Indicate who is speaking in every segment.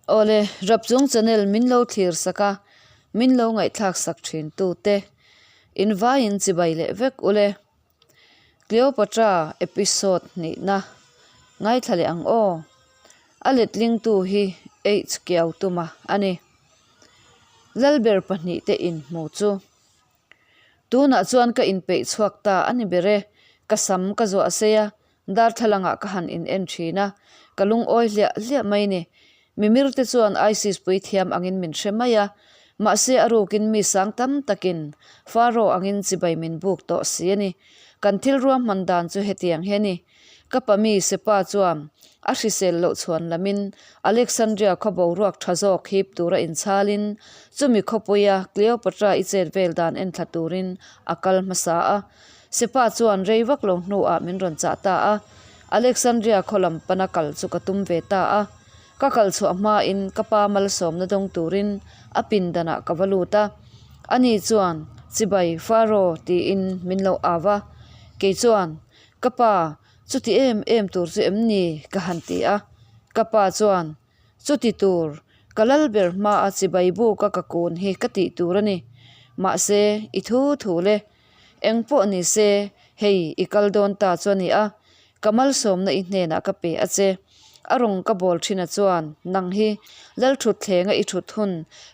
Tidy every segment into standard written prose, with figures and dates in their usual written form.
Speaker 1: Awle, Rapchung channel min lo thlir sak a, min lo ngaihthlak sak thin tu te, in vaiin chibai leh vek ule. Cleopatra episode hnihna ngaithla leh ang aw. A letlingtu hi H Kiautuma a ni. Lalber pahnihte inhmu chu. Tunah chuan ka inpeih chhuak ta a ni ber e. Ka sam ka zuah sei a, darthlalangah ka han in en thin a, ka lungawi hliah hliah mai ni. Mimir te chuan ISIS puithiam angin min hre mai a, mahse a rukin mi sang tam takin Pharaoh angin chibai min buk tawh si a ni. Kan thil ruahman dan chu hetiang hi a ni. Ka pa mi Sepa chuan a hrisel loh chhuan lamin Alexandria khaw boruak tha zawk hip tura inchhalin chumi khawpuia Cleopatra i chet vel dan enthla turin a kal hmasa a. Sepa chuan rei vak lo hnuah min rawn chah ta a, Alexandria khaw lam pana kal chu ka tum ve ta a. Ka kal chhuah hmain ka pa malsawmna dawng turin a pindanah ka va lut a. Ani chuan, Chibai, Pharaoh tiin min lo au a. Kei chuan, Ka pa, chuti em em tur chu em ni? ka han ti a. Ka pa chuan, Chuti tur, ka lal ber hmaa chibai buka ka kun hi ka tih tur a ni. Mahse, i thu thu le. Eng pawh ni se, hei i kal dawn ta chu a ni a, ka malsawmna i hnenah ka pe a che. A rawng ka bawl thin a chuan, nang hi Lalthutthlenga i thut hun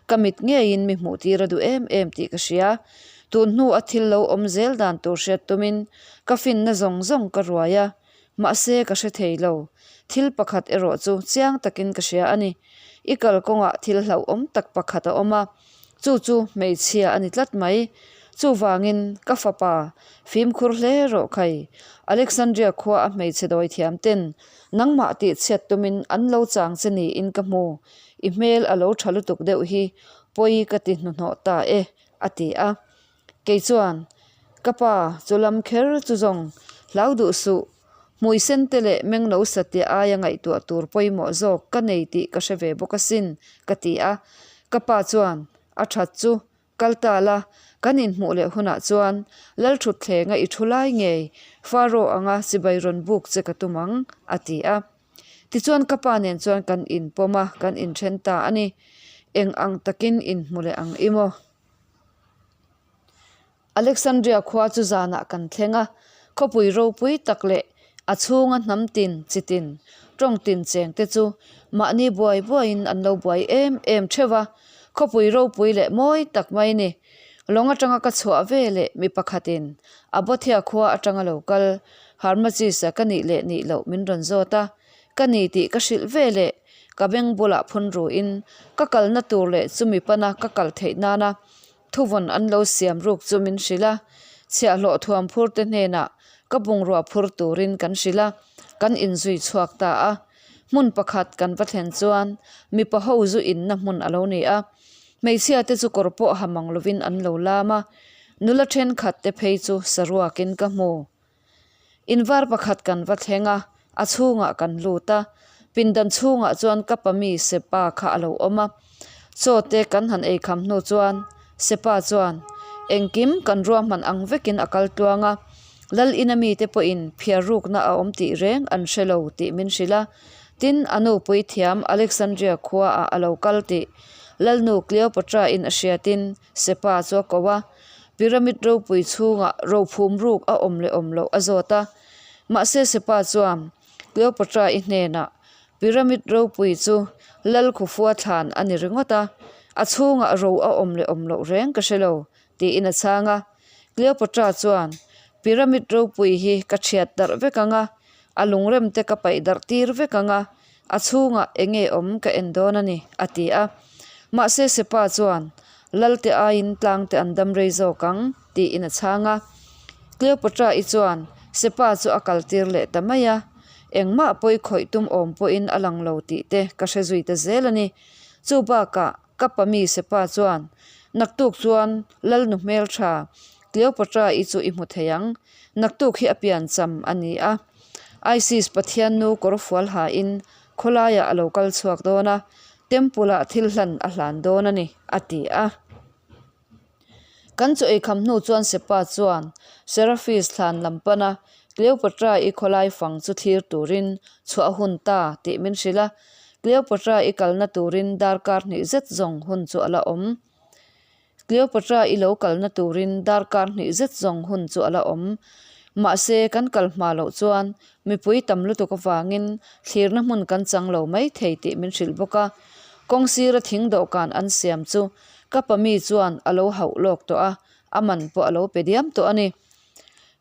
Speaker 1: ka mit ngeiin mi hmuh tir a duh em em tih ka hria. Tun hnu a thil lo awm zel dan tur hriat tumin ka finna zawng zawng ka ruai a, mahse ka hre thei lo. Thil pakhat erawh chu chiang takin ka hria a ni. I kalkawngah thil hlauhawm tak pakhat a awm a, chu chu hmeichhia a ni tlat mai. Chuvangin ka fapa fimkhur hle rawh khai. Alexandria khua a hmeichhe dawi thiam ten nangmah tih chhiat tumin an lo chang che niin ka hmu. I hmel a lo tha lutuk deuh hi pawi ka ti hnuhnawh ta e. a ti a. Kei chuan, Ka pa, chu lam kher chu zawng hlau duh suh, hmui sen te leh meng lo satliah aia ngaihtuah tur pawimawh zawk ka nei tih ka hre ve bawk asin, ka ti a. Ka pa chuan, A that chu, kal ta la, kan inhmuh leh hunah chuan Lalthutthleng a i thu lai ngei, Pharaoh anga chibai rawn buk che ka tum ang, a ti a. Tichuan ka pa nen chuan kan inpawm a, kan inthen ta a ni. Eng ang takin inhmu leh ang i maw? Alexandria khua chu zanah kan thleng a, khawpui ropui tak leh a chhunga hnam tin, chi tin, tawng tin cheng te chu mahni buai buaiin an lo buai em em theuh a, khawpui ropui leh mawi tak mai ni. Lawng atanga ka chhuah ve leh mi pakhatin a Bothia khua atanga lo kal Harmachis-a ka nih leh nih loh min rawn zawt a, ka ni tih ka hrilh ve leh ka beng bulah phun ruin ka kalna tur leh chumi pana ka kal theih nana thuvawn an lo siam ruk chu min hrilh a, chhiahhlawh thuam phur te hnenah ka bungrua phur turin kan hrilh a, kan inzui chhuak ta a. Hmun pakhat kan va thlen chuan mipa ho zu inna hmun a lo ni a, hmeichhia te chu kawr pawh ha mang lovin an lo lam a, nula thenkhat te phei chu saruakin ka hmu. Invar pakhat kan va thleng a, a chhungah kan lut a, pindan chhungah chuan ka pa mi Sepa kha a lo awm a. Chaw te kan han ei kham hnu chuan Sepa chuan engkim kan ruahman ang vekin a kal tluang a, Lal ina mite pawhin phiar rukna a awm tih reng an hre lo tih min hrilh a. Tin, a nupui thiam Alexandria khuaah a lo kal tih Lalnu Cleopatra-in a hriatin Sepa chu a ko a. Pyramid ropui chhungah rophum ruk a awm leh awm loh a zawt a. Mahse Sepa chuan Cleopatra-i hnenah, Pyramid ropui chu Lal Khufua thlan a ni ringawt a, a chhungah ro a awm leh awm loh reng ka hre lo, tiin a chhang a. Cleopatra chuan, Pyramid ropui hi ka thiat darh vek ang a, a lungrem te ka paih darh tir vek ang a, a chhungah eng nge awm ka en dawn a ni, a ti a. Mahse Sepa chuan, Lalte aiin tlangte an dam rei zawk ang, tiin a chhang a. Cleopatra-i chuan Sepa chu a kaltir leh ta mai a, engmah pawi khawih tum awm pawhin a lang lo tih te ka hre zui ta zel a ni. Chu bakah ka pa mi Sepa chuan, Naktuk chuan Lalnu hmeltha Cleopatra-i chu i hmu thei ang, naktuk hi a piancham a ni a. Isis Pathian nu kawr fual hain khawlaiah a lo kal chhuak dawn a, temple ah thil hlan a hlan dawn a ni, a ti a. Kan chaw eikham hnu chuan Sepa chuan Serafis thlan lam pana Cleopatra-i khawlai fang chu thlir turin chhuah a hun ta tih min hrilh a. Cleopatra i kalna turin darkar hnih zet zawng hun chu a la awm. Cleopatra i lo kalna turin darkar hnih zet zawng hun chu a la awm. Mahse, kan kal hma loh chuan mipui tam lutuk avangin thlirna hmun kan chang lo mai thei tih min hrilh bawk a. Kawng sira thing dawhkan an siam chu ka pa mi chuan a lo hauh lawk tawh a, a man pawh a lo pe diam tawh a ni.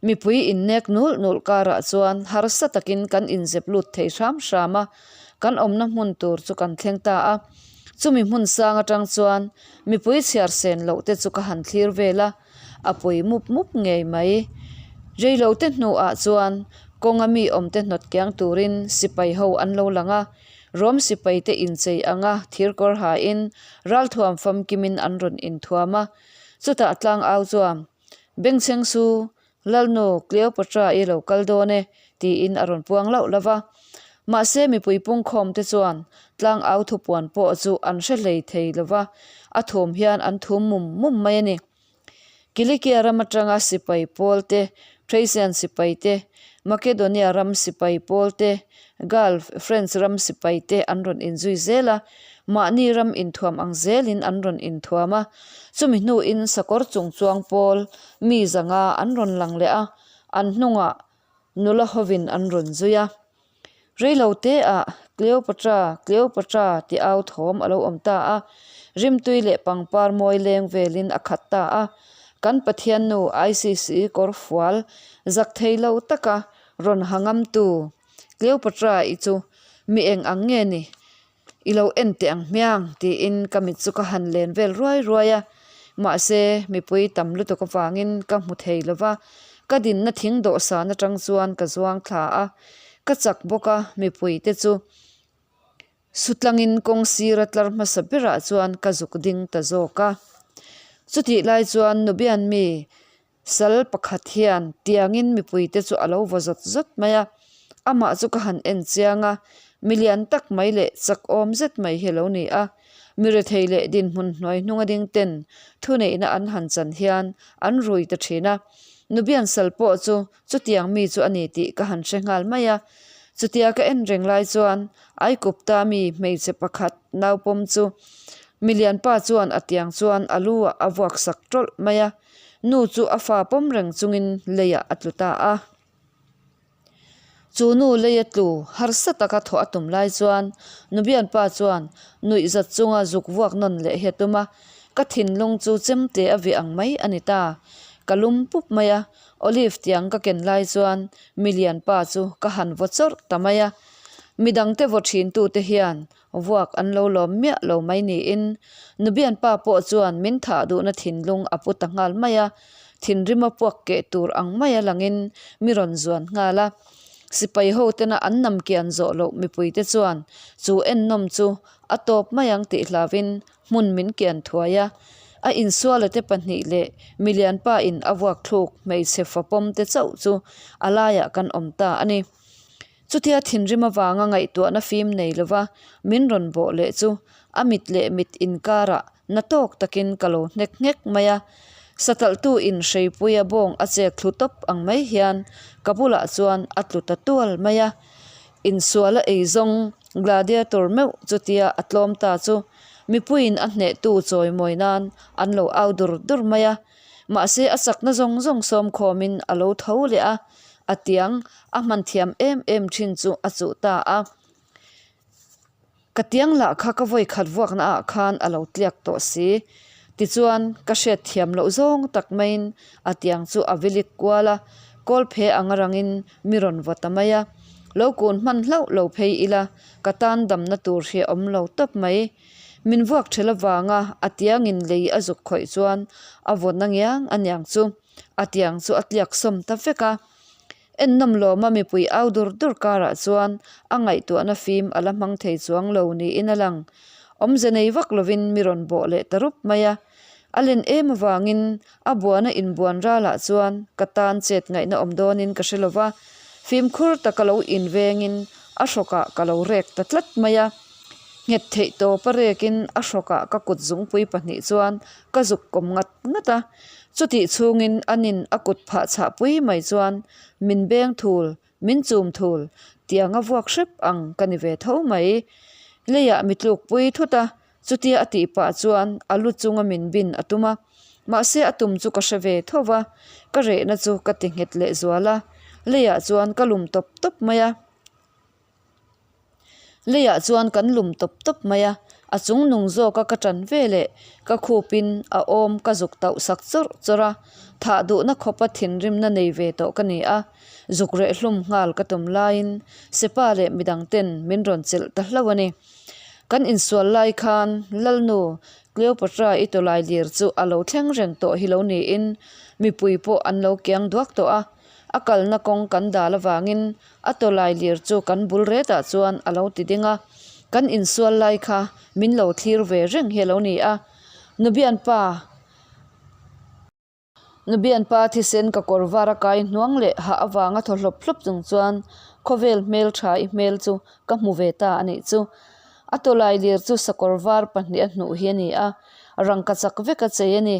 Speaker 1: Mipui innek nulh nulh karah chuan harsa takin kan inzep lut thei hram hram a, kan awmna hmun tur chu kan thleng ta a. Chumi hmun sang atang chuan mipui chhiar sen loh te chu ka han thlir vel a, a pui mup mup ngei mai. Reilo te hnuah chuan kawnga mi awmte hnawt kiang turin sipai ho an lo lang a, Rom sipai te inchei anga thirkawr hain ralthuam famkimin an rawn inthuam a, chutah tlangau chuan Bengchheng su, Lalnu Cleopatra i lo kal dawn e, tiin a rawn puang lauh lauh va. Mahse mipui pungkhawm te chuan tlang au thupuan pawh chu an hre hlei thei lo va, a thum hian an thum mum mum mai a ni. Kilikia ram atanga sipai pawl te, Thracian sipai te, Makedonia ram sipai pawl te, Gaul, French ram sipai te an rawn inzui zel a, mahni ram inthuam ang zelin an rawn inthuam a. Chumi hnuin sakawr chung chuang pawl mi zanga an rawn lang leh a, an hnungah nula hovin an rawn zui a. Reilo teah Cleopatra, Cleopatra tih au thawm a lo awm ta a, rimtui leh pangpar mawi leng velin a khat ta a. Kan Pathiannu ICC kawrfual zak thei lo taka rawn ha ngamtu Cleopatra i chu mi eng ang nge ni? I lo en teh ang hmiang tiin ka mit chu ka han len vel ruai ruai a, mahse mipui tam lutuk avangin ka hmu thei lo va, ka dinna thing dawhsan atang chuan ka zuang thla a, ka chak bawk a mipui te chu Sutlangin kawng sira tlar hmasa berah chuan ka zuk ding ta zawk a. Chutih lai chuan Nubian mi sal pakhat hian tiangin mipuite chu a lo vaw zawt zawt mai a. Amah chu ka han en chiang a, mi lian tak mai leh chakawm zet mai hi a lo ni a. Mi rethei leh dinhmun hnuai hnunga ding ten thuneihna an han chan hian an rui ta thin a. Nubian sal pawh chu Chutiang mi chu a ni tih ka han hre nghal mai a. Chutia ka en reng lai chuan Aikupta mi hmeichhe pakhat naupawm chu milianpa chuan a tiang chuan a lu ah a vuak sak tawlh mai a. Nu chu a fa pawm reng chungin leiah a tlu ta a. Chu nu leia tlu harsa taka thawh a tum lai chuan Nubianpa chuan nuihzat chunga zuk vuak nawn leh hi a tum a. Ka thinlung chu chemte a vih ang mai a ni ta. Ka lum pup mai a. Olive tiang ka ken lai chuan milian pa chu ka han vaw chawrh ta mai a, midangte vaw thin tute hian vuak an lo lawm miah lo mai niin Nubian pa pawh chuan min thah duhna thinlung a pu ta nghal mai a, thinrima puak keh tur ang maia langin mi rawn zuan nghal a. Sipai ho tena an nam kian zawh loh mipuite chuan chu ennawm chu a tawp mai ang tih hlauhin hmun min kian thuai a, a insuala te pahnih leh milian pa in a vuak thluk hmeichhe fapawm te chauh chu a laiah kan awm ta a ni. Chutia thinrim avanga ngaihtuahna fim nei lova min rawn bawh leh chu a mit leh mit inkarah na tawk takin ka lo hnek nghek mai a, satalhtu in hreipuia bawng a chek thlu tawp ang mai hian ka bulah chuan a tlu ta tual mai a. Insuala eizawng gladiator meuh chutia a tlawm ta chu mipuiin a hnehtu chawimawi nan an lo au dur dur mai a. Mahse a chakna zawng zawng sawmkhawmin a lo tho leh a, a tiang a hman thiam em em thin chu a chuh ta a. Ka tiang lah kha ka vawi khat vuakna ah khan a lo tliak tawh si. Tichuan, ka hriat thiam loh zawng tak maiin a tiang chu a vilik kual a, kawl phe anga rangin mi rawn vaw ta mai a. Lo kun hman hlauh lo phei ila, ka tan damna tur hi a awm lo tawp mai. Min vuak ṭhel avanga a tiangin lei a zuk khawih chuan a vaw na ngiang a niang chu a tiang chu a tliak sawm ta vek a. Ennawm lawma mipui au dur dur karah chuan a ngaihtuahna fim a la hmang thei chuang lo niin a lang. Awmze nei vak lovin mi rawn bawh leh ta rup mai a. A len em avangin a buana inbuan ralah chuan ka tan chet ngaihna awm dawnin ka hre lova, fimkhur taka lo invengin a hrawkah ka lo rek ta tlat mai a. Nghet theih tawpa rekin a hrawkah ka kut zungpui pahnih chuan ka zuk kawm ngat ngat a. Chutih chhungin anin a kut phah chhah pui mai chuan min beng thul, min chum thul, tianga vuak hrep ang ka ni ve tho mai. Leiah mi tlukpui thut a, chutia a tih pah chuan a lu chunga min bin a tum a. Mahse a tum chu ka hre ve tho va, ka rehna chu ka ti nghet leh zual a, leiah chuan ka lum tawp tawp mai a. Leiah chuan kan lum tawp tawp mai a, a chung nung zawka ka tan ve leh ka khupin a awm ka zuk tauh sak chawrh chawrh a, thah duhna khawpa thinrimna nei ve tawh ka ni a, zuk reh hlum nghal ka tum laiin Sepa leh midang ten min rawn chelh ta hlauh a ni. Kan insual lai khan Lalnu Cleopatra i tawlai lir chu a lo thleng reng tawh hi lo niin mipui pawh an lo kiang duak tawh a, a kalna kawng kan dal avangin A tawlai lir chu kan bul retah chuan a lo ti ding a, kan insual lai kha min lo thlir ve reng hi a lo ni a. Nubianpa Nubianpa thisen ka kawr var a kai hnuang leh hah avanga thaw hlawp hlawp chung chuan khawvel hmeltha i hmel chu ka hmu ve ta a nih chu. A tawlai lir chu sakawr var pahniha hnuh hi a ni a, rangkachak vek a chei a ni.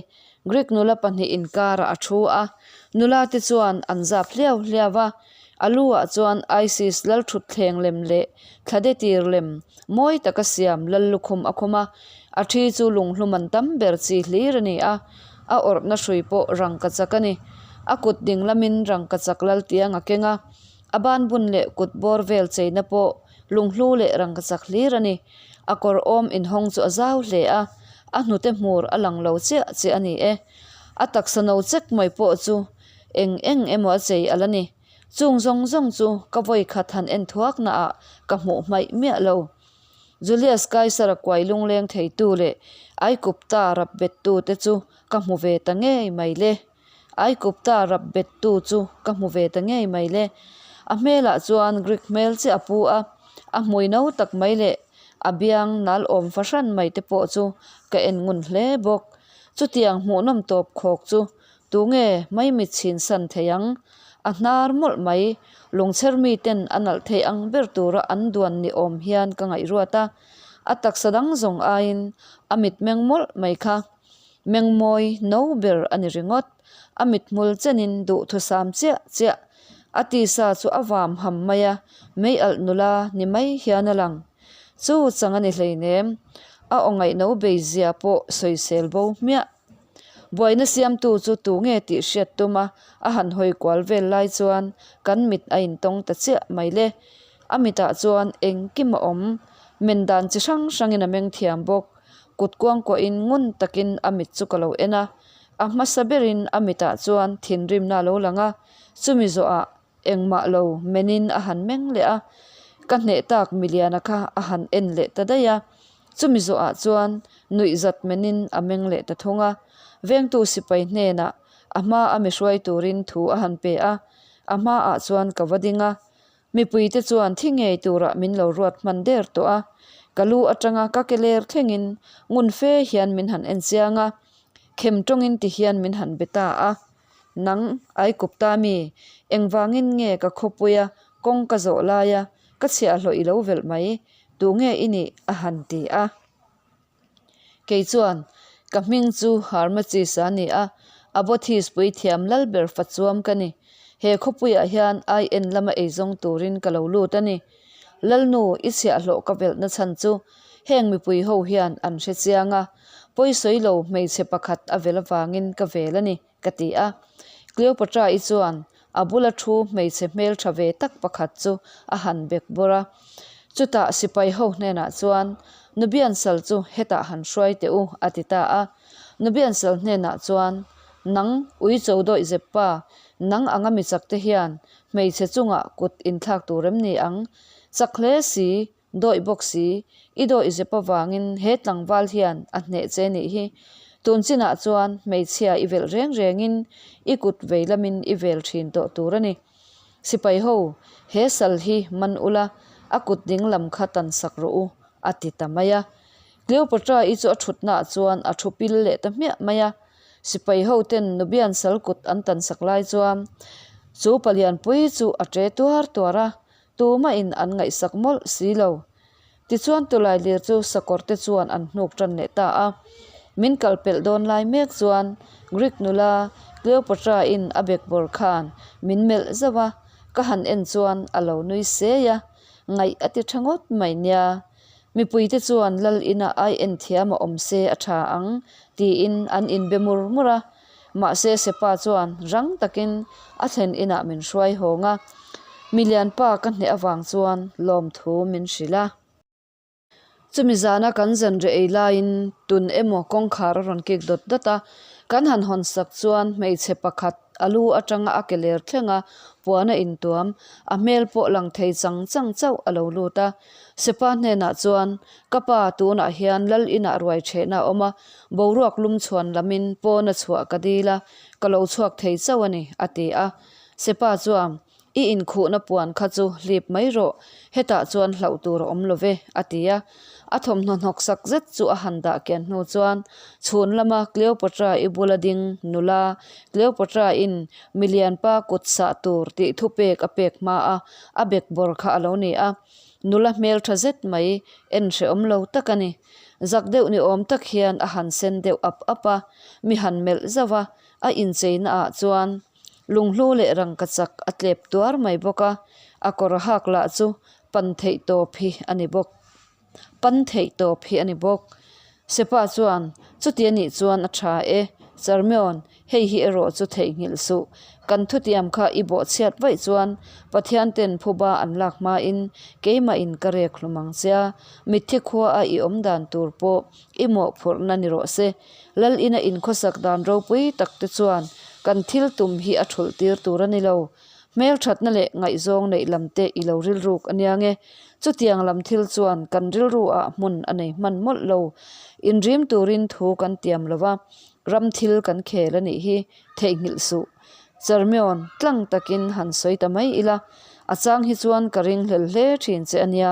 Speaker 1: Greek nula pahnih inkarah a thu a, nula te chuan an zap hliau hliau a, a lu ah chuan Isis lalthutthleng lem leh thlade tir lem mawi taka siam lal lukhum a khum a, a thi chu lunghlum an tam ber chi hlir a ni a, a awrhna hrui pawh rangkachak a ni. A kut ding lamin rangkachak lal tiang a keng a, a banbun leh kut bawr vel cheina pawh lunghlu leh rangkachak hlir a ni. A kawr awm inhawng chu a zau hle a, a hnute hmur a lang lo chiah chiah a ni e. A taksa no chek mai pawh chu eng eng emaw a chei a la ni. Chung zawng zawng chu ka vawi khat han en thuak naah ka hmuh hmaih miah lo. Julius Kaisara kuai lungleng theitu leh Aikupta rap bettu te chu ka hmu ve ta ngei mai le. Aikupta rap bettu chu ka hmu ve ta ngei mai le. A hmelah chuan Greek hmel chiah a pu a, a hmui no tak mai leh a biang nal awm fahran mai te pawh chu ka en ngun hle bawk. Chutiang hmuhnawm tawp khawk chu tunge maimit chhin san thei ang? A hnar mawlh mai, lungchher miten a nalh thei ang ber tura an duan ni awm hian ka ngaihruat a, a taksa dang zawng aiin a mitmeng mawlh mai kha. Mengmawi no ber a ni ringawt. A mithmul chenin duhthusam chiah chiah. A tisa chu a vam ham mai a, mei alh nula ni mai hian a lang. Chu chang a ni hleinem. A aw ngaihno bei zia pawh sawisel bo hmiah. Buaina siamtu chu tu nge tih hriat tum a, a han hawi kual vel lai chuan kan mit a intawng ta chiah mai le. A mitah chuan engkim a awm. Men dan chi hrang hrangin a meng thiam bawk. Kut kuangkuahin ngun takin a mit chu ka lo en a, a hmasa berin a mitah chuan thinrimna a lo lang a, chumi zawhah engmah lo menin a han meng leh a, ka hneh tak miliana kha a han en leh ta daih a, chumi zawhah chuan nuihzat menin a meng leh ta thung a, vengtu sipai hnenah a hma a mi hruai turin thu a han pe a, a hmaah chuan ka va ding a. Mipuite chuan thi ngei turah min lo ruat hman der tawh a, ka lu atanga ka ke ler thlengin ngun fe hian min han en chiang a, khem tawngin ti hian min han be ta a, Nang, Aikupta mi, engvangin nge ka khawpuia kawng ka zawh laia ka chhiahhlawh i lo velh mai, tunge i nih? a han ti a. Kei chuan, Ka hming chu Harmachis a ni a, Abothis puithiam Lalber fachuam ka ni. He khawpuiah hian ai en lama eizawng turin ka lo lut a ni. Lalnu, i chhiahhlawh ka velhna chhan chu heng mipui ho hian an hre chiang a, pawisawi lo hmeichhe pakhat a vel avangin ka vel a ni. Ka ti a. Cleopatra-i chuan a bula thu hmeichhe hmeltha ve tak pakhat chu a han bek bawrh a. Chutah sipai ho hnenah chuan, Nubian sal chu hetah han hruai teh u, a ti ta a. Nubian sal hnenah chuan, Nang, uicho dawih zep pa, nang anga mi chakte hian hmeichhe chungah kut inthlak tur em ni ang? Chak hle si, Dawih bawk si, i dawih zep avangin he tlangval hian a hneh che nih hi. Tun chinah chuan hmeichhia i velh reng rengin i kut vei lamin i vel thin tawh tur a ni. Sipai ho, he sal hi man ula, a kut ding lam kha tan sak rawh u, a ti ta mai a. Cleopatra-i chu a thutnaah chuan a thu pil leh ta hmiah mai a. Sipai ho ten Nubian sal kut an tan sak lai chuan chu palianpui chu a tre tuar tuar a, Tumahin an ngaihsak mawlh si lo. Tichuan Tulailir chu sakawr te chuan an hnuk tan leh ta a. Min kal pelh dawn lai mek chuan Greek nula Cleopatra-in a bekbawr khan min melh zauh a, ka han en chuan a lo nui sei a, ngaih a ti tha ngawt mai nia. Mipuite chuan lal inah ai en thiam a awm se a tha ang tiin an inbe mur mur a. Mahse Sepa chuan rang takin a thlen inah min hruai hawng a, milianpa ka hneh avang chuan lawmthu min hrilh a. Chumi zana kan zanriah ei laiin tun emaw kawngkhar a rawn kik dawt dawt a, kan han hawn sak chuan hmeichhe pakhat a lu atanga a ke ler thleng a, puan a intuam, a hmel pawh lang thei chang chang chauh a lo lut a. Sepa hnenah chuan, Ka pa, tunah hian lal inah ruai thehna a awm a, boruak lum chhuan lamin pawn a chhuah ka dil a, ka lo chhuak thei chauh a ni, a ti a. Sepa chuan, I inkhuhna puan kha chu hlip mai rawh, hetah chuan hlauh tur a awm lo ve, a ti a. A thawmhnaw hnawksak zet chu a han dah kian hnu chuan chhun lama Cleopatra-i bula ding nula Cleopatra-in milianpa kut sah tur tih thupek a pek hma a, a bekbawr kha a lo ni a. Nula hmeltha zet mai en hrehawm lo tak a ni. Zak deuh ni awm tak hian a han sen deuh ap ap a, mi han melh zauh a, a incheina ah chuan Lunghlu leh rangkachak a tlep tuar mai bawk a, a kawr hak lah chu pan theih tawp hi a ni bawk. Pan theih tawp hi a ni bawk. Sepa chuan, Chuti a nih chuan a tha e, Charmion, hei hi erawh chu theihnghilh suh. Kan thutiam kha i bawhchhiat vaih chuan Pathian ten phuba an lak hmain keimah in ka rek hlum ang che a, mitthi khua a i awm dan tur pawh i mawhphurhna ni rawh se. Lal ina inkhawsak dan ropui tak te chuan kan thil tum hi a thulh tir tur a ni lo. Hmelthatna leh ngaihzawng neih lam te i lo rilruk a nia nge. Chutiang lam thil chuan kan rilru ah hmun a nei hman mawlh lo. Inrim turin thu kan tiam lo va, ram thil kan khel a nih hi theihnghilh suh. Charmion, tlang takin han sawi ta mai ila, a chang hi chuan ka ringhlel hle thin che a nia.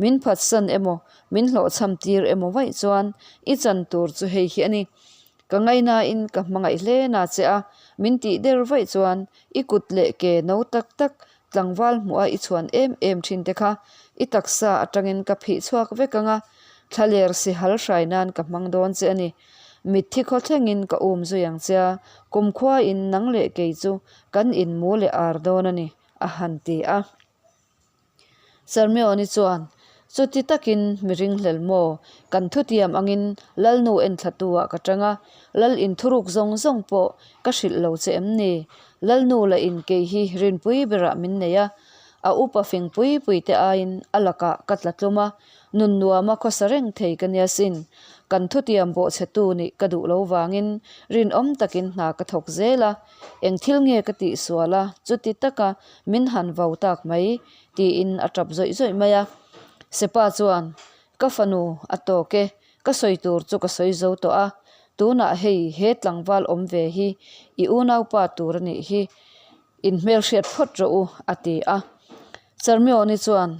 Speaker 1: Min phatsan emaw Min hlawhchham tir emaw vaih chuan i chan tur chu hei hi a ni. Ka ngainain ka hmangaih hle na che a, min tih der vaih chuan i kut leh ke no tak tak tlangval hmuh a i chhuan em em thin te kha i taksa atangin ka phih chhuak vek ang a, thlaler sihal hrai nan ka hmang dawn che a ni. Mitthi khaw thlengin ka um zui ang che a, kumkhuain nang leh kei chu kan inmu leh ar dawn a ni, a han ti a. Sarmeoni chuan, Chuti takin mi ringhlel maw? Kan thutiam angin Lalnu enthlatu-ah ka tang a, Lal inthuruk zawng zawng pawh ka hrilh lo che em ni? Lalnu la in kei hi rinpui berah min nei a, a upa fing pui pui te aiin a lakah ka tla tlum a, nun nuama khawsa reng thei ka nia sin. Kan thutiam bawhchhetu nih ka duh lo vangin rinawm takin hna ka thawk zel a, Eng thil nge ka tih sual a, chuti taka min han vau tak mai, tiin a tap zawih zawih mai a. Sepa chuan, Ka fanu, a tawk e, ka sawi tur chu ka sawi zo tawh a, tunah hei he tlangval awm ve hi i unaupa tur a nih hi, in hmelhriat phawt rawh u, a ti a. Charmioni chuan,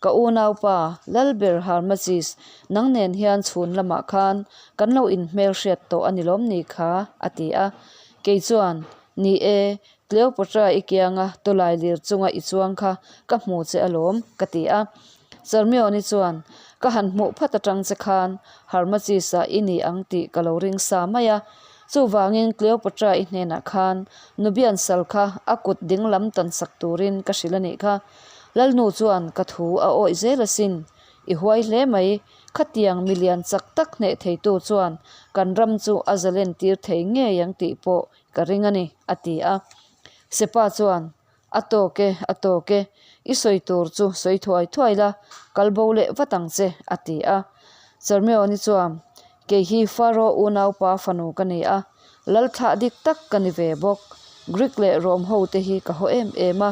Speaker 1: Ka unaupa, Lalber Harmachis, nang nen hian chhun lamah khan kan lo inhmelhriat tawh a ni lawm ni kha? a ti a. Kei chuan, Ni e, Cleopatra i kianga tawlai lir chunga i chuang kha ka hmu che alawm, ka ti a. Charmioni chuan, Ka han hmuh phat atang che khan Harmachis-a i ni ang tih ka lo ring sa mai a. Chuvangin Cleopatra i hnenah khan Nubian sal kha a kut dinglam tansak turin ka hrilh a nih kha. Lalnu chuan ka thu a awih zel asin, i huai hle mai, khatiang milian chak tak hneh theitu chuan kan ram chu a zalen tir thei ngei ang tih pawh ka ring a ni, a ti a. Sepa chuan, A tawk e, a tawk e, i sawi tur chu sawi thuai thuai la, kal bo leh vat ang che, a ti a. Charmeoni chuan, Kei hi Faro unaupa fanu ka ni a, lal thlah dik tak ka ni ve bawk. Greek leh Rom ho te hi ka haw em em a,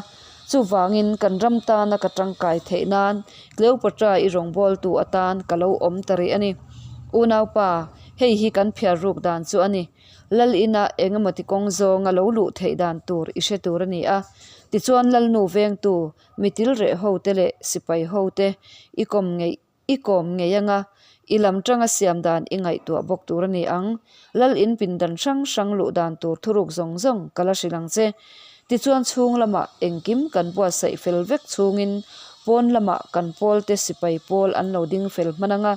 Speaker 1: chuvangin kan ram tana ka tangkai theih nan Cleopatra i rawngbawltu atan ka lo awm ta rih a ni. Unaupa, hei hi kan phiar ruk dan chu a ni. Lal ina engemaw ti kawng zawnga lo luh theih dan tur i hre tur a ni a. Tichuan Lalnu vengtu mitil reh ho te leh sipai ho te i kawm ngeih I kawm ngei anga, i lam tanga siam dan i ngaihtuah bawk tur a ni ang. Lal in pindan hrang hrang luh dan tur thuruk zawng zawng ka la hrilh ang che. Tichuan chhung lamah engkim kan buatsaih fel vek chhungin pawn lamah kan pawlte sipai pawl an lo ding fel hman anga,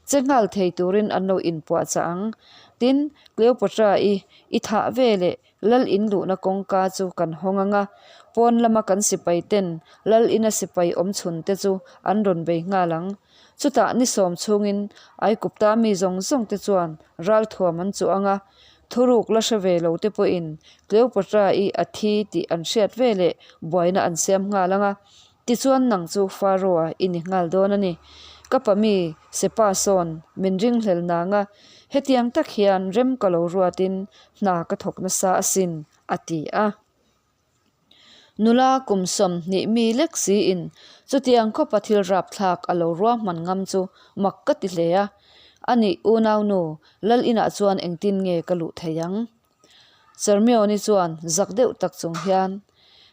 Speaker 1: che nghal thei turin an lo inpuahchah ang. Tin, Cleopatra-i i thah ve leh Lal in luhna kawngka chu kan hawng ang a, pawn lama kan sipai ten Lal ina sipai awm chhun te chu an rawn bei nghal ang. Chutah ni sawm chhungin Aikupta mi zawng zawng te chuan ralthuam an chuh ang a, thuruk la hre ve lo te pawhin Cleopatra-i a thi tih an hriat ve leh buaina an siam nghal ang a. Tichuan nang chu Pharaoh-a i ni nghal dawn a ni. Ka pa mi Sepa sawn min ringhlel nang a, hetiang tak hian rem ka lo ruatin hna ka thawk nasa asin, a ti a. Nula kum 20 mi lek siin chutiang khawpa thil rapthlak a lo ruahman ngam chu mak ka ti hle a. Anih unaunu, Lal inah chuan engtin nge ka luh thei ang? Charmione chuan zak deuh tak chung hian,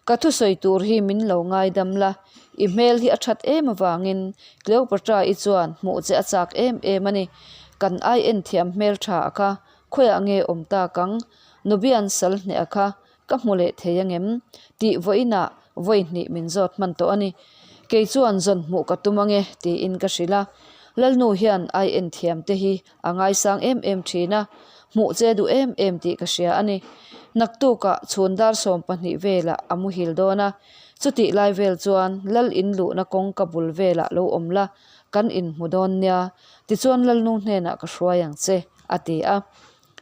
Speaker 1: Ka thusawi tur hi min lo ngaidam la, i hmel hi a that em avangin Cleopatra-i chuan hmuh che a chak em em a ni. Kan ai en thiam hmel tha a kha, khawiah nge awm tak ang? Nubian sal hneh a kha, Ka hmu leh thei angem? Tih vawiinah vawi hnih min zawt hman tawh a ni. Kei chuan zawn hmuh ka tum ange tiin ka hrilh a. Lalnu hian ai en thiam te hi a ngaisang em em thin a, hmuh che duh em em tih ka hria a ni. Naktukah chhun dar 12 velah a muhil dawn a, chutih lai vel chuan lal in luhna kawngka bul velah lo awm la, kan inhmu dawn nia, tichuan Lalnu hnenah ka hruai ang che, a ti a.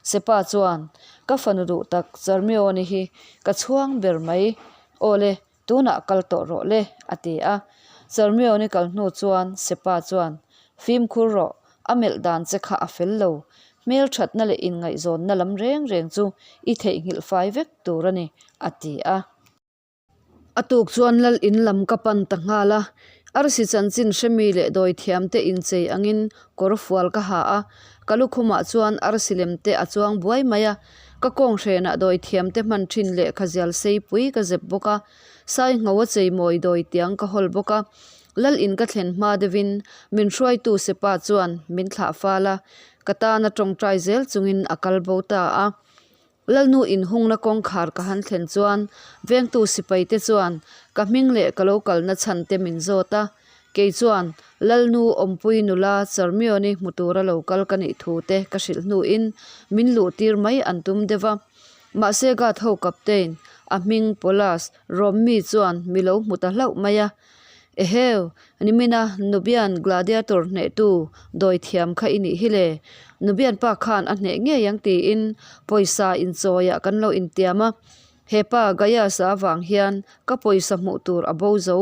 Speaker 1: Sepa chuan, Ka fanu duh tak Charmione hi ka chhuang ber mai. Aw le, tunah kal tawh rawh le, a ti a. Charmione kal hnu chuan Sepa chuan, Fimkhur rawh, a melh dan che kha a fel lo. Hmelthatna leh inngaihzawnna lam reng reng chu i theihnghilh fai vek tur a ni, a ti a. A tuk chuan lal in lam ka pan ta nghal a, arsi chanchin hremi leh dawithiam te inchei angin kawr fual ka ha a, ka lukhumah chuan arsi lem te a chuang buai mai a, ka kawnghrenah dawithiam te hman thin lehkha zial seipui ka zep bawk a, sai ngho a cheimawi dawitiang ka hawl bawk a, lal in ka thlen hma deuhin min hruaitu sepa chuan min thlah fal a, ka tana tawngtai zel chungin a kal bo ta a. Lalnu inhungna kawngkhar ka han thlen chuan vengtu sipaite chuan ka hming leh ka lo kalna chhan te min zawt a, kei chuan Lalnu awmpui nula Charmione hmu tura lo kal ka nih thu te ka hrilh hnuin min luh tir mai an tum deuh va. Mahse guard ho captain, a hming Paulus Rommi chuan mi lo hmu ta hlauh mai a. Eheu, nimina Nubian gladiator hnehtu dawithiam kha i nih hi le. Nubian pa khan a hneh ngei ang tiin pawisa inchawiah kan lo intiam a. He pa Gaius-a avang hian ka pawisa hmuh tur a bo zo.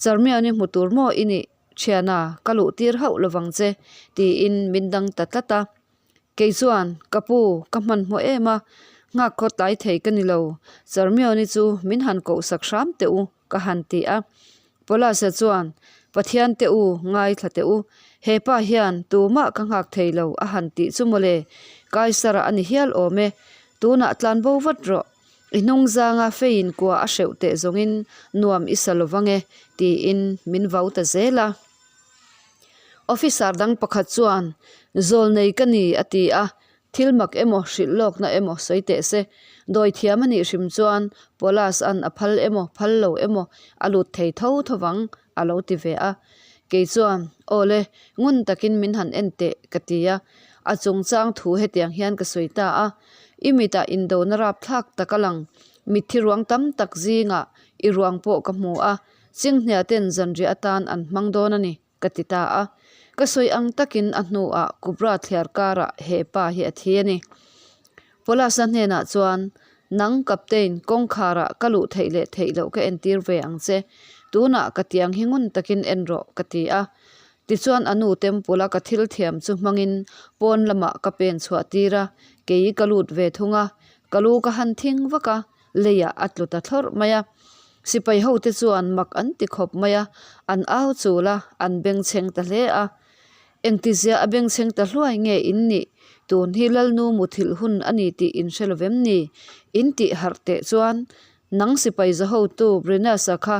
Speaker 1: Charmian-i hmu tur maw i nih thiana ka luh tir hauh lovang che tiin min dang ta tlat a. Kei chuan, Ka pu, ka hmanhmawh em a, nghak khaw tlai thei ka ni lo. Charmian-i chu min han kohsak hram teh u. Ka han ti a. Paulus-a chuan, Pathian teh u, ngaithla teh u. He pa hian tumah ka nghak thei lo a han tih chu mawle. Kaisara a ni hial awm e. Tunah tlan bo vat rawh. I hnung zanga feiin kua a hreuh teh zawngin nuam i sa lovang e, tiin min vau ta zel a. Officer dang pakhat chuan, Zawlnei ka ni, a ti a. Thil mak emaw, hrilh lawkna emaw sawi teh se. Dawi thiam a nih hrim chuan Paulus-a'n a phal emaw, phal lo emaw a lut thei tho tho vang, a lo ti ve a. Kei chuan, Aw le, ngun takin min han en teh, ka ti a. A chungchang thu hetiang hian ka sawi ta a, I mitah indona rapthlak tak a lang. Mitthi ruang tam tak zingah i ruang pawh ka hmu a, chinghnia ten zanriah atan an hmang dawn a ni. Ka ti ta a. Ka sawi ang takin a hnuah Kubra thliar karah he pa hi a thi a ni. Paulus-a hnenah chuan, Nang Captain, kawngkharah ka luh theih leh theih loh ka entir ve ang che. Tunah ka tiang hi ngun takin en rawh, ka ti a. Tichuan a nu temple-a ka thil thiam chu hmangin pawn lamah ka pen chhuah tir a, kei ka lut ve thung a. Ka lu ka han thing vak a. Leiah a tlu ta thlawrh mai a. Sipai hote chuan mak an ti khawp mai a, an au chul a, an bengchheng ta hle a. Engtizia a bengchheng ta hluai nge in nih? Tun hi Lalnu muthilh hun a ni tih in hre lovem ni? In tih harh teh chuan nang sipai zahotu Brennus-a kha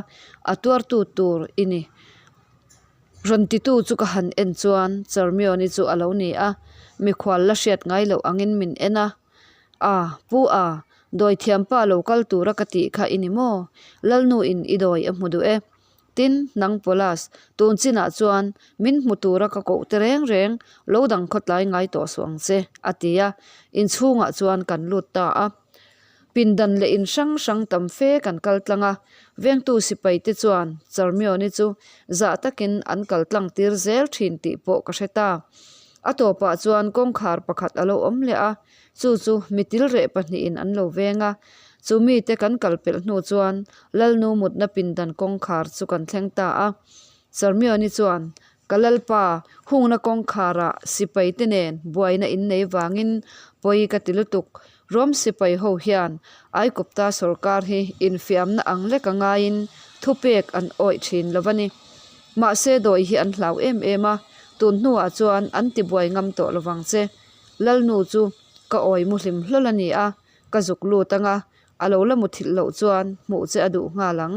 Speaker 1: a tuartu tur i ni. Rawn titu chu ka han en chuan Charmion-i chu a lo ni a, mikhual la hriat ngai loh angin min en a. A, Pu A, dawithiam pa lo kal tura ka tih kha i ni maw? Lalnu in i dawi a hmu duh e. Tin, nang Paulus, tun chinah chuan min hmu tura ka koh te reng reng lo dang khawtlai ngai tawh suh ang che, a ti a, inchhungah chuan kan lut ta a. Pindan leh in hrang hrang tam fe kan kal tlang a, vengtu sipai te chuan Charmione chu zah takin an kal tlang tir zel thin tih pawh ka hre ta. A tawpah chuan kawngkhar pakhat a lo awm leh a, chu chu mi tilreh pahnihin an lo veng a. Chu mite kan kal pelh hnu chuan Lalnu mutna pindan kawngkhar chu kan thleng ta a. Charmione chuan Ka Lalpa, hungna kawngkharah sipai te nen buaina in nei vangin pawi ka ti lutuk. Rom sipai ho hian Aikupta sawrkar hi infiamna ang lek a ngaiin thupek an awih thin lo a ni. Mahse dawi hi an hlau em em a, tun hnuah chuan an tibuai ngam tawh lovang che. Lalnu chu ka awi muhlim hlawl a ni a, ka zuk lut anga A lo la muthilh loh chuan hmuh che a duh nghal ang,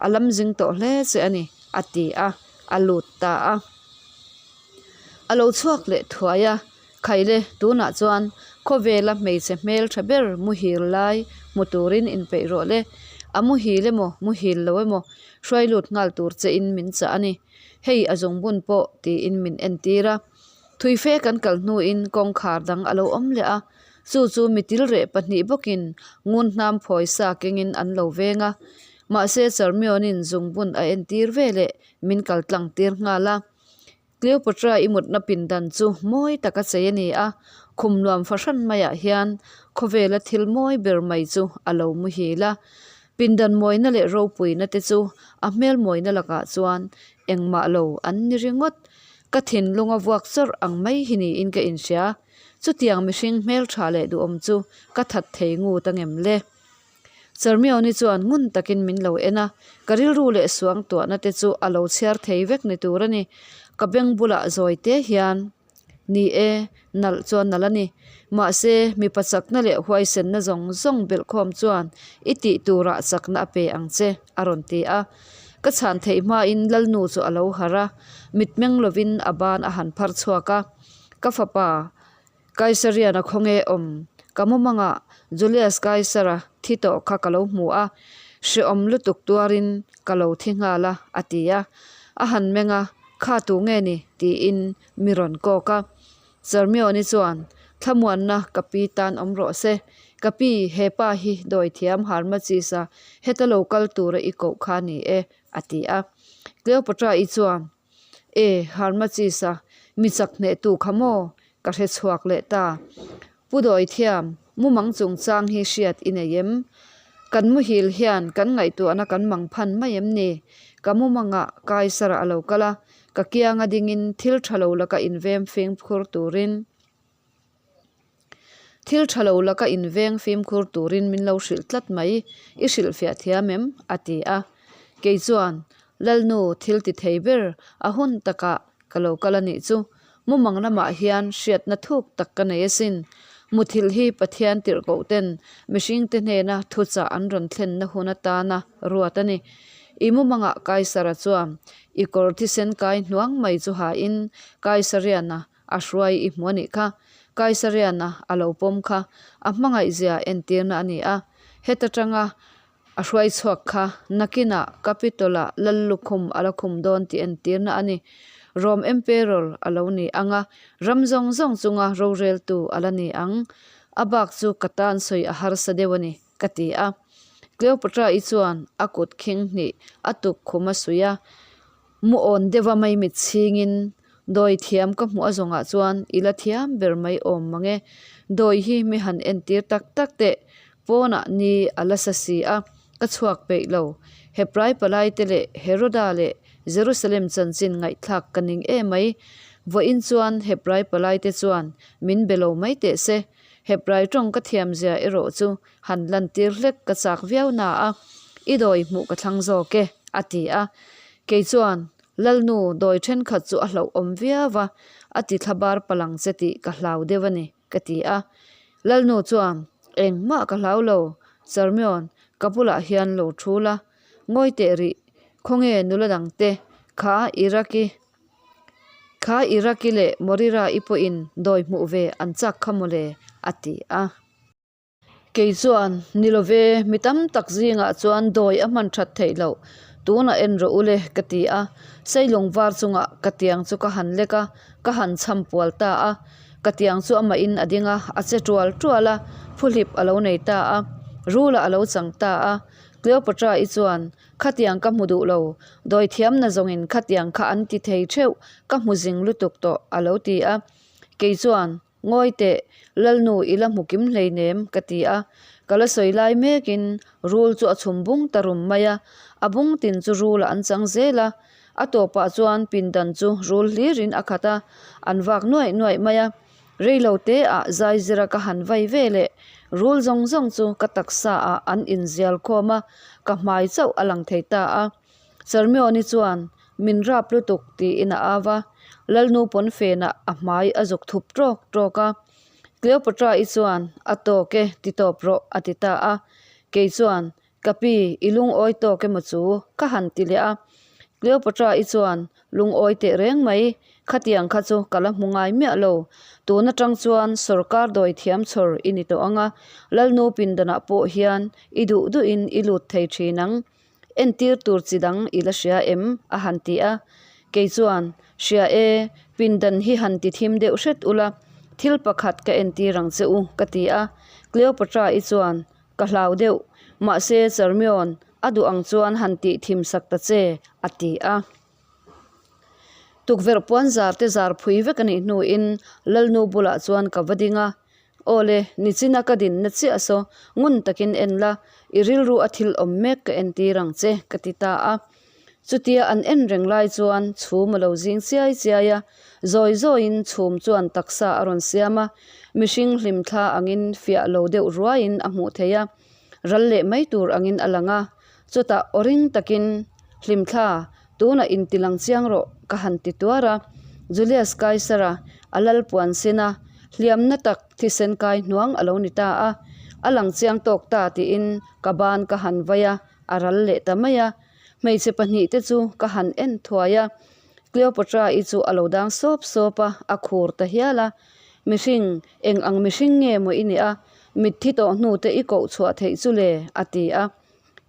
Speaker 1: a lam zing tawh hle che a ni, a ti a, a lut ta a. A lo chhuak leh thuai a, Khaile, tunah chuan khawvela hmeichhe hmel tha ber muhil lai hmu turin inpeih rawh le, a muhil emaw muhil lo emaw hruai lut nghal tur chein min chah a ni, hei a zungbun pawh tiin min entir a. Thui fe kan kal hnuin kawngkhar dang a lo awm leh a, chu chu mi tilreh pahnih bawkin ngun hnam phawi sa kengin an lo veng a. Mahse Charmion-in zungbun a entir ve leh min kal tlang tir nghal a. Cleopatra i mutna pindan chu mawi taka chei a ni a, khum nuam fahran maiah hian khawvela thil mawi ber mai chu a lo muhil a. Pindan mawina leh ropuina te chu a hmel mawina lakah chuan engmah lo an ni ringawt. Ka thinlung a vuak chawrh ang mai hi niin ka inhria. Chutiang mihring hmeltha leh duhawm chu ka that thei ngut angem le? Charmione chuan ngun takin min lo en a, ka rilru leh suangtuahna te chu a lo chhiar thei vek ni tur a ni. Ka beng bulah zawi te hian, Ni e, nalh chuan nalh a ni. Mahse, mipa chakna leh huaisenna zawng zawng belhkhawm chuan i tih turah chakna a pe ang che, a rawn ti a. Ka chhan theih hmain Lalnu chu a lo harh a, mitmeng lovin a ban a han phar chhuak a. Ka fapa, Kaisarian a khawnge awm? Ka mumangah Julius Kaisara thi tawh kha ka lo hmu a, hrehawm lutuk tuarin ka lo thi nghal a, a ti a. A han meng a, Kha tu nge ni? tiin mi rawn kawk a. Charmione chuan, Thlamuanna ka pi tan awm rawh se. Ka pi, he pa hi dawithiam Harmachis-a heta lo kal tura i koh kha ni e, a ti a. Cleopatra-i chuan, E, Harmachis-a, mi chak hnehtu kha maw? Ka hre chhuak leh ta. Pu Dawithiam, mumang chungchang hi hriat i nei em? Kan muhil hian kan ngaihtuahna kan mang phan mai em ni? Ka mumangah Kaisara a lo kal a, ka kianga dingin thil tha lo laka invem fimkhur turin thil tha lo laka inveng fimkhur turin min lo hrilh tlat mai, i hrilhfiah thiam em? a ti a. Kei chuan, Lalnu thil ti thei ber a hun takah Ka lo kal a nih chu. Mumang lamah hian hriatna thuk tak ka nei asin. Muthilh hi Pathian tirhkoh ten mihringte hnena thuchah an rawn thlenna hun atana ruat a ni. I mumangah Kaisara chuan i kawr thisen kai hnuang mai chu hain Kaisariana a hruai i hmu a nih kha. Kaisariana a lo pawm kha a hmangaihzia entirna a ni a. Heta tanga A hruai chhuak kha nakinah Capitol-ah lal lukhum a la khum dawn tih entirna a ni. Rome Emperor a lo ni ang a, ram zawng zawng chunga roreltu a la ni ang. A bak chu ka tan sawi a harsa deuh a ni, ka ti a. Cleopatra-i chuan a kut khing hnih a tuk khum a suih a. Mu awn deuha mai mit chhingin dawi thiam ka hmuh a zawngah chuan i la thiam ber mai awm mang e. Dawi hi mi han entir tak tak teh pawnah ni a la sa si a, ka chhuak peih lo. Hebrai palaite leh Heroda leh Jerusalem chanchin ngaihthlak ka ning em mai. Vawiin chuan Hebrai palaite chuan min be lo mai teh se. Hebrai tawng ka thiamzia erawh chu han lantir hlek ka chak viau na a, I dawi hmuh ka thlang zawk e, a ti a. Kei chuan, Lalnu, dawi thenkhat chu a hlauhawm viau va, a ti thla bar palang che tih ka hlau deuh a ni, ka ti a. Lalnu chuan, Engmah ka hlau lo, Charmion, ka bulah hian lo thu la, ngawi teh rih, khawnge nula dangte kha Iraqi Kha Iraqi leh Morira-i pawhin dawi hmuh ve an chak kha mawle, a ti a. Kei chuan, Ni lo ve, mi tam tak zingah chuan dawi a hman that theih loh, tunah en rawh u le, ka ti a. Seilung var chungah ka tiang chu ka han lek a, ka han chham pual ta a. Ka tiang chu amahin a ding a, a che tual tual a, phuhlip a lo nei ta a. Rula a lo chang ta a. Cleopatra-i chuan, Khatiang ka hmu duh lo, dawithiamna zawngin khatiang kha an ti thei theuh, ka hmu zing lutuk tawh, a lo ti a. Kei chuan, Ngawi teh, Lalnu i la hmu kim hleinem, ka ti a. Ka la sawi lai mekin rul chu a chhum bung ta rum mai a, a bung tin chu rulah an chang zel a. A tawpah chuan pindan chu rul hlirin a khat a, an vak nuaih nuaih mai a. Reilo te ah zai zira ka han vai ve leh rul zawng zawng chu ka taksa ah an inzial khawm a, ka hmai chauh a lang thei ta a. Charmione chuan, Min rap lutuk tiin a au a, Lalnu pawnfenah a hmai a zuk thup tawk tawk a. Cleopatra-i chuan, A tawk e, ti tawp rawh a ti ta a. Kei chuan, Ka pi, i lungawi tawk emaw chu? Ka han ti leh a. Cleopatra-i chuan, Lungawi teh reng mai, khatiang kha chu ka la hmu ngai miah lo. Tun atang chuan sawrkar dawi thiam chhawr i ni tawh ang a, Lalnu pindanah pawh hian i duh duhin i lut thei thin ang. Entir tur chi dang i la hria em? a han ti a. Kei chuan, Hria e, pindan hi han ti thim deuh hret ula, thil pakhat ka entir ang che u, ka ti a. Cleopatra-i chuan, Ka hlau deuh, mahse Charmion a duh ang chuan han tih thim sak ta che, a ti a. Tukverh puan zar te zar phui vek a nih hnuin Lalnu bulah chuan ka va ding a, Aw le, nichina ka dinna chiah saw, ngun takin en la, i rilru a thil awm mek ka entir ang che, ka ti ta a. Chutia an en reng lai chuan chhum a lo zing chiai chiai a, zawi zawiin chhum chuan taksa a rawn siam a, mihring hlimthla angin fiah lo deuh ruaiin a hmuh theih a, ral leh mai tur angin a lang a, chutah aw ring takin, Hlimthla, tunah intilang chiang rawh ka han ti tuar a, Julius Kaisara a lal puan sin a, hliamna tak thisen kai hnuang a lo ni ta a, a lang chiang tawk ta tiin ka ban ka han vai a, a ral leh ta mai a. Hmeichhe pahnihte chu ka han en thuai a, Cleopatra-i chu a lo dang sawp sawp a, a khur ta hial a. Mihring, eng ang mihring nge maw i nih a, mitthi tawh hnute i koh chhuah theih chu le? a ti a.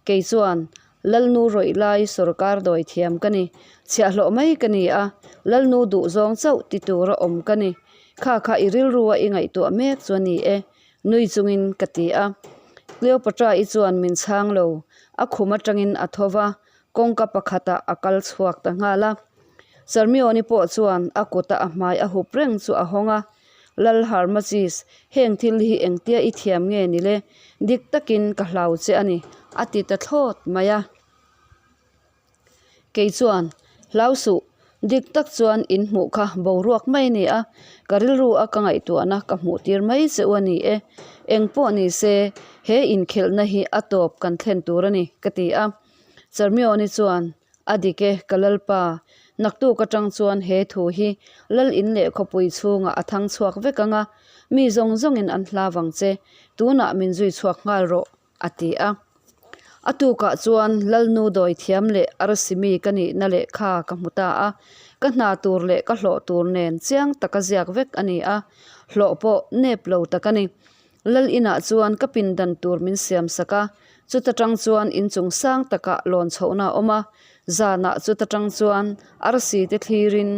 Speaker 1: Kei chuan, Lalnu rawih lai sawrkar dawi thiam ka ni, chhiahhlawh mai ka ni a, Lalnu duhzawng chauh ti tura awm ka ni. Kha kha i rilrua i ngaihtuah mek chu a ni e, Nui chungin ka ti a. Cleopatra-i chuan min chhang lo. A khum atangin a tho va, kawngka pakhatah a kal chhuak ta nghal a. Charmione pawh chuan a kuta a hmai a hup reng chu a hawng a. Lal Harmachis, heng thil hi engtia i thiam nge ni le? Dik takin ka hlau che a ni, a ti ta thlawt mai a. Kei chuan, Hlau suh, dik tak chuan in hmuh kha boruak mai a ni a, ka rilru a ka ngaihtuahna ka hmuh tir mai che u a ni e. Eng pawh ni se, he inkhelhna hi a tawp kan thlen tur a ni, ka ti a. Charmione chuan, A dik e, ka lalpa, naktuk atang chuan he thu hi lal in leh khawpui chhungah a thang chhuak vek ang a, mi zawng zawngin an hlau ang che, tunah min zui chhuak nghal rawh, a ti a. A tukah chuan Lalnu dawi thiam leh Arsimi ka nihna lehkha ka hmu ta a, ka hna tur leh ka hlawh tur nen chiang taka ziak vek a ni a, hlawh pawh nep lo tak a ni. Lal inah chuan ka pindan tur min siam sak a, chuta tang chuan inchung sang takah lawn chhohna a awm a, zanah chuta tang chuan arsi te thlirin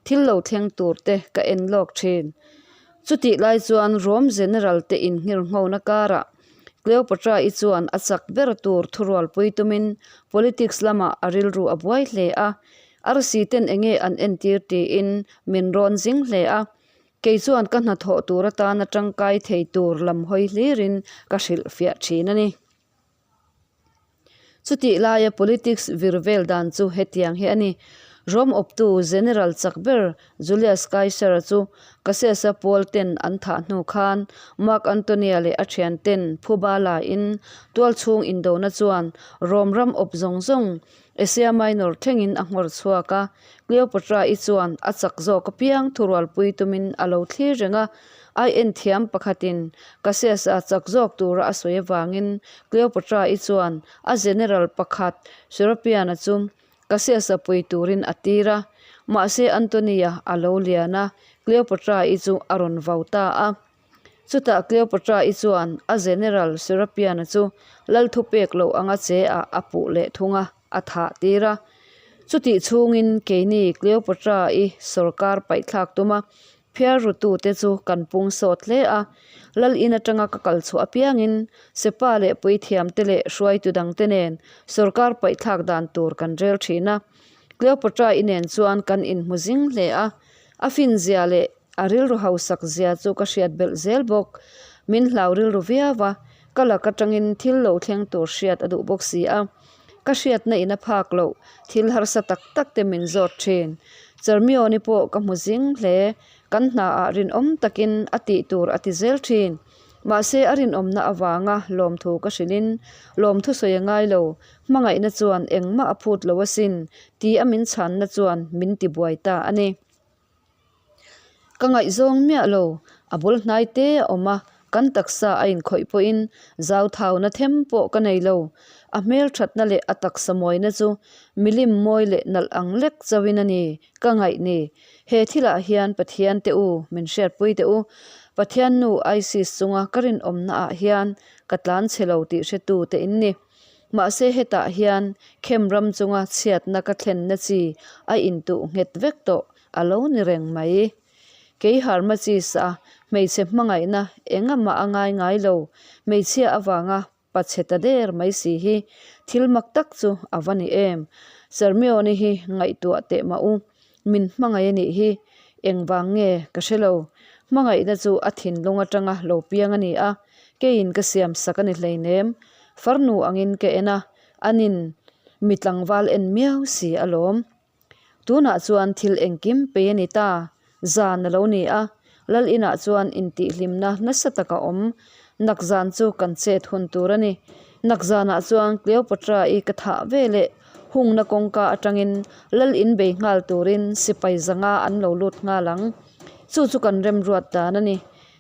Speaker 1: thil lo thleng tur te ka en lawk thin. Chutih lai chuan Rome General te inngirnghona karah Cleopatra-i chuan a chak ber tur thurualpui tumin politics lamah a rilru a buai hle a, arsi ten enge an entir tiin min rawn zing hle a. Kei chuan ka hnathawh tur atana tangkai thei tur lam hawi hlirin ka hrilhfiah thin a ni. Chutih laia politics vir vel dan chu hetiang hi a ni. Rome awptu General chak ber Julius Caesar-a chu Cassius-a pawl ten an thah hnu khan Mark Antony-a leh a thian ten phuba lain tualchhung indona chuan Rome ram awp zawng zawng Asia Minor thlengin a nghawr chhuak a, Cleopatra-i chuan a chak zawk apiang thurualpui tumin a lo thlir reng a. Ai en thiam pakhatin Cassius-a chak zawk tura a sawi avangin Cleopatra-i chuan a general pakhat Serapion-a chu Cassius-a pui turin a tir a. Mahse Antony-a a lo lian a, Cleopatra-i chu a rawn vau ta a. Chutah Cleopatra-i chuan a General Serapion-a chu lal thupek loh anga che ah a puh leh thung a, a thah tir a. Chutih chhungin keini Cleopatra-i sawrkar paihthlak tuma. Phiar rutute chu kan pung sawt hle a, Lal in atanga ka kal chhuah apiangin Sepa leh puithiamte leh hruaitu dangte nen sawrkar paihthlak dan tur kan rel thin a. Cleopatra-i nen chuan kan inhmu zing hle a, a finzia leh a rilru hausak zia chu ka hriat belh zel bawk. Min hlau rilru viau a, ka lak atangin thil lo thleng tur hriat a duh bawk si a. Ka hriatna in a phak loh thil harsa tak tak te min zawt thin. Charmione pawh ka hmu zing hle, kan hnaah rinawm takin a tih tur a ti zel thin. Mahse a rinawmna avanga lawmthu ka hrilhin lawmthu sawi a ngai lo, hmangaihna chuan engmah a phut lo asin ti a min chhanna chuan min ti buai ta a ni. Ka ngaihzawng miah lo, a bul hnai te a awm a, kan taksa a inkhawih pawhin zauthauna them pawh ka nei lo. A hmelthatna leh a taksa mawina chu milim mawi leh nalh ang lek chauhin a ni ka ngaih ni. He thilah hian Pathian te u, min hriatpui teh u. Pathian nu Isis chunga ka rinawmna ah hian ka tlan chhe lo tih hretu te in ni. Mahse hetah hian khem ram chunga chhiatna ka thlenna chi a intuh nghet vek tawh a lo ni reng mai. Kei Harmachis a hmeichhe hmangaihna engamah a ngai ngai lo, hmeichhia avanga pa chhe ta der mai si hi thil mak tak chu a va ni em. Sermione hi ngaihtuah teh mah u, min hmangaih a nih hi, engvang nge ka hre lo. Hmangaihna chu a thinlung atanga lo piang a ni a, keiin ka siam sak a ni hleinem. Farnu angin ka en a, anin mi tlangval en miau si alawm. Tunah chuan thil engkim pei a ni ta, zan a lo ni a, Lal inah chuan intihhlimna nasa tak a awm. Nak zan chu kan chet hun tur a ni. Nak zanah chuan Cleopatra-i ka thah ve leh hungna kawngka atangin Lal in bei nghal turin sipai zanga an lo lut nghal ang. Chu chu kan remruat dan a ni.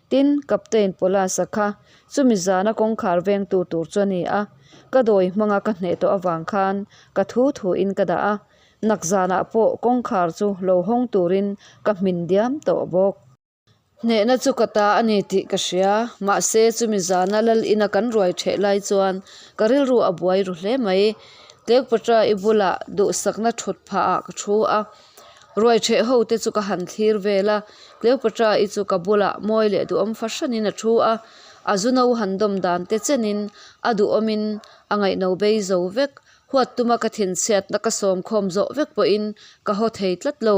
Speaker 1: Tin, Captain Paulus-a kha chumi zana kawngkhar vengtu tur chu a ni a, ka dawi hmanga ka hneh tawh avang khan ka thu thuin ka dah a, nak zanah pawh kawngkhar chu lo hawng turin ka hmin diam tawh bawk. Hnehna chu ka ta a ni tih ka hria, mahse chumi zana lal ina kan ruai ṭheh lai chuan ka rilru a buai ru hle mai. Cleopatra-i bulah duhsakna ṭhut phahah ka ṭhu a. Ruai ṭheh ho te chu ka han thlir vel a, Cleopatra-i chu ka bulah mawi leh duhawm fahranin a thu a, a zu no han dawm dan te chenin a duhawmin a ngaihno bei zo vek. Huat tuma ka thinchhiatna ka sawm khawm zawh vek pawhin ka haw thei tlat lo.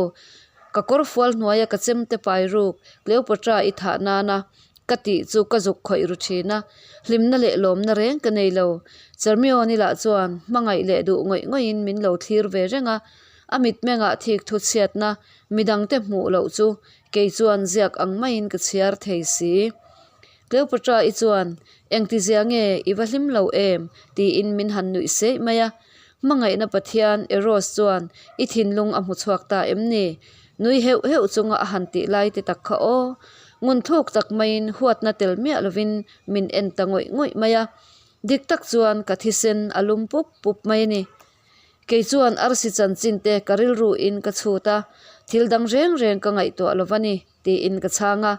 Speaker 1: Ka kawr fual hnuaia ka chemte pai ruk Cleopatra-i thah nana ka tih chu ka zuk khawih ru thin a, hlimna leh lawmna reng ka nei lo. Charmione lah chuan hmangaih leh duh ngawih ngawihin min lo thlir ve reng a, A mitmengah thik thu chhiatna midangte hmuh loh chu kei chuan ziak ang maiin ka chhiar thei si. Cleopatra-i chuan, Engtizia nge i va hlim lo em? tiin min han nuih seih mai a. Hmangaihna Pathian Eros chuan i thinlung a hmu chhuak ta em ni? Nui heuh heuh chunga a han tih lai te tak kha aw. Ngun thluk tak maiin huatna tel miah lovin min en ta ngawih ngawih mai a. Dik tak chuan ka thisen a lum pup pup mai a ni. Kei chuan arsi chanchin te ka rilru in ka chhut a, thil dang reng reng ka ngaihtuah lo va ni, tiin ka chhang a.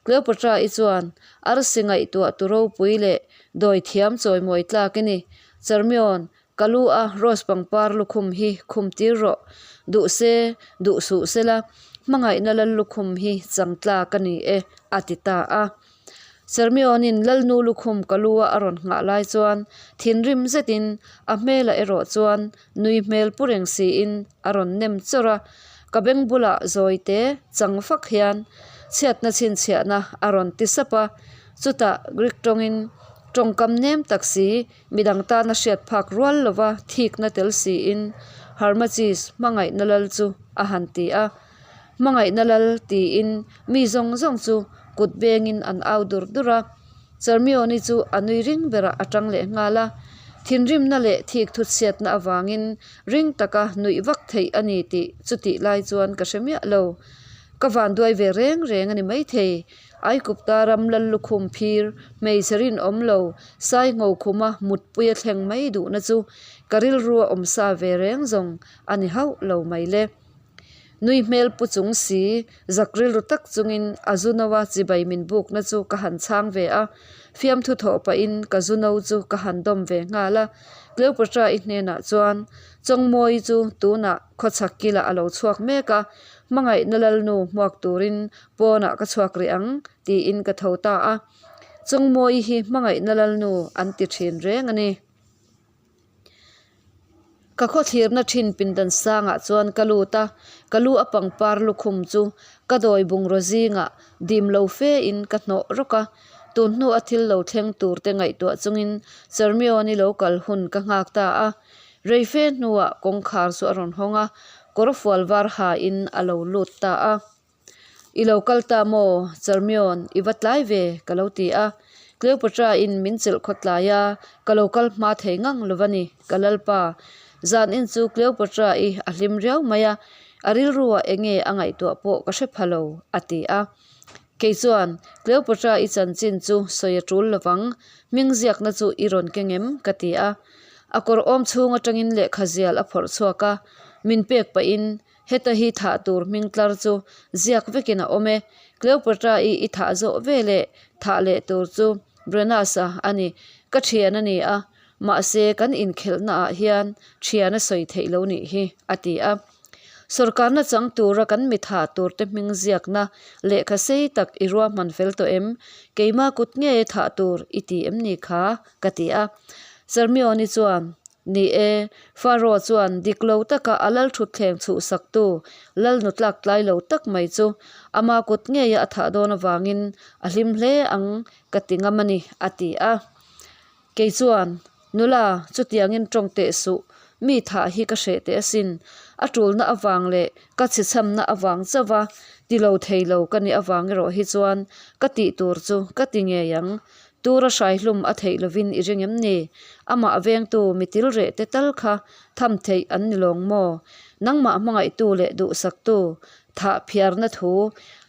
Speaker 1: Cleopatra-i chuan, Arsi ngaihtuah tu ropui leh dawi thiam chawimawi tlak i ni. Charmion, ka lu a rose pangpar lukhum hi khum tir rawh. Duh se, duh suh se la, hmangaihna lal lukhum hi chang tlak a ni e, a ti ta a. Sermionin Lalnu lukhum ka lu a a rawn nghah lai chuan thinrim zetin a hmelah erawh chuan nui hmel pu reng siin a rawn nem chawrh a, ka beng bulah zawi te chang fak hian chhiatna chhinchhiahna a rawn ti sap a, chutah Greek tawngin tawngkam nem tak si midang tana hriat phak rual lova thikna tel siin Harmachis hmangaihna lal chu a han ti a. Hmangaihna lal tiin mi zawng zawng chu kut bengin an au dur dur a. Charmione chu a nui ring berah a tang leh nghal a. Thinrimna leh thik thu chhiatna avangin ring taka nuih vak theih a ni tih chutih lai chuan ka hre miah lo. Ka vanduai ve reng reng a ni maithei. Aikupta ram lal lukhum phir, hmeichhe rinawm lo, sai ngho khuma mutpui a thleng mai duhna chu ka rilru a awmsa ve reng zawng a ni hauh lo mai le. Nui hmel pu chung si, zak rilru tak chungin a zu no a chibai min bukna chu ka han chhang ve a, fiamthu thawh pahin ka zu no chu ka han dawm ve nghal a. Cleopatra-i hnenah chuan Chawngmawii chu tunah khawchhak kilah a lo chhuak mek a, Hmangaihna Lalnu hmuak turin pawnah ka chhuak rih ang, tiin ka tho ta a. Chawngmawii hi Hmangaihna Lalnu an ti thin reng a ni. Ka khawthlirna thin pindan sangah chuan ka lut a, ka lu a pangpar lukhum chu ka dawi bungraw zingah dim lo fe in ka hnawh rawk a, tun hnu a thil lo thleng tur te ngaihtuah chungin Charmion-i lo kal hun ka nghak ta a. Rei fe hnuah kawngkhar chu a rawn hawng a, kawr fual var ha in a lo lut ta a. I lo kal ta maw? Charmion, i va tlai ve, ka lo ti a. Cleopatra-in min chelh khaw tlai a, ka lo kal hma thei ngang lo va ni, ka lalpa. Zanin chu Cleopatra-i a hlim riau mai a, a rilruah eng nge a ngaihtuah pawh ka hre pha lo, a ti a. Kei chuan, Cleopatra-i chanchin chu sawi a tul lovang, hming ziakna chu i rawn keng em? ka ti a. A kawr awm chhung atangin lehkha zial a phawrh chhuak a, min pek pahin, Heta hi thah tur hming tlar chu ziak vekin a awm e. Cleopatra-i i thah zawh ve leh thah leh tur chu Brennus-a a ni. Ka thian a ni a, mahse kan inkhelhna ah hian thian a sawi theih lo nih hi, a ti a. Sawrkarna chang tura kan mi thah tur te hming ziakna lehkha sei tak i ruahman fel tawh em? Keima kut nge thah tur i ti em ni kha? ka ti a. Charmion-i chuan, Ni e, Pharaoh chuan dik lo taka a lal thutthleng chhuhsaktu lalnu tlak tlai lo tak mai chu ama kut ngeia a thah dawn avangin a hlim hle ang ka ti ngam a ni, a ti a. Kei chuan, Nula, chutiangin tawng teh suh, mi thah hi ka hreh teh asin, a tulna avang leh ka chhechhamna avang chauha ti lo thei lo ka nih avang erawh hi chuan ka tih tur chu ka ti ngei ang, Tura hraihlum a theih lovin i ring em ni? Amah vengtu mi til reh te tal kha tham theih an ni lawng maw? Nangmah hmangaihtu leh duhsaktu thah phiarna thu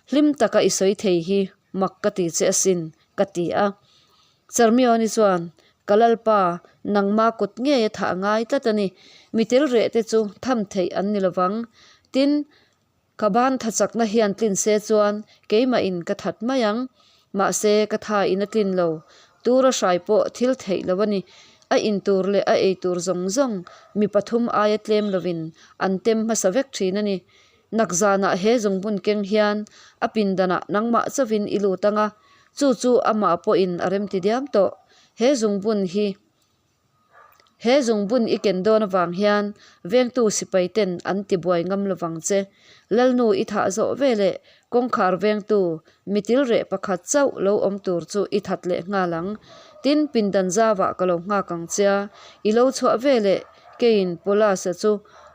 Speaker 1: hlim taka i sawi thei hi mak ka ti che asin, ka ti a. Charmioni chuan, Ka Lalpa, nangma kut ngei a thah ngai tlat a ni. Mi til reh te chu tham theih an ni lovang. Tin, Ka ban tha chakna hian tlin se chuan keimah in ka that mai ang. Mahse, ka tha in a tlin lo. Tur a hrai pawh thil theih lo a ni. A in tur leh a ei tur zawng zawng mi pathum aia tlem lovin an tem hmasa vek thin a ni. Nak zanah he zungbun keng hian a pindanah nangmah chauhin i lut ang a, chu chu amah pawhin a remti diam tawh. He zungbun hi He zungbun i ken dawn avang hian vengtu sipai ten an ti buai ngam lovang che. Lalnu i thah zawh ve leh kawngkhar vengtu mitil reh pakhat chauh lo awm tur chu i that leh nghal ang. Tin, pindan zauah ka lo nghak ang che a, i lo chhuah ve leh keiin Paulus-a chu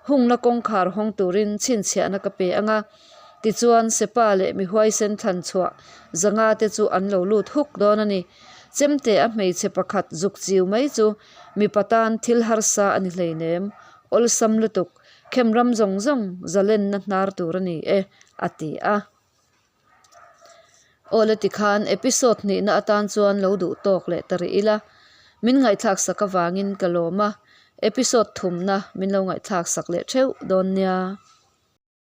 Speaker 1: hungna kawngkhar hawng turin chhinchhiahna ka pe ang a. Tichuan, Sepa leh mi huaisen thlan chhuah zanga te chu an lo lut huk dawn a ni. Chemte a hmeichhe pakhat zuk chiu mai chu mipa tan thil harsa a ni hleinem, awlsam lutuk, khem ram zawng zawng zalenna hnar tur a ni e, a ti a. Awle tikhan episode hnihna atan chuan lo duh tawk leh ta rih ila, min ngaihthlak sak avangin ka lawm a, episode thumna min lo ngaihthlak sak leh theuh dawn nia.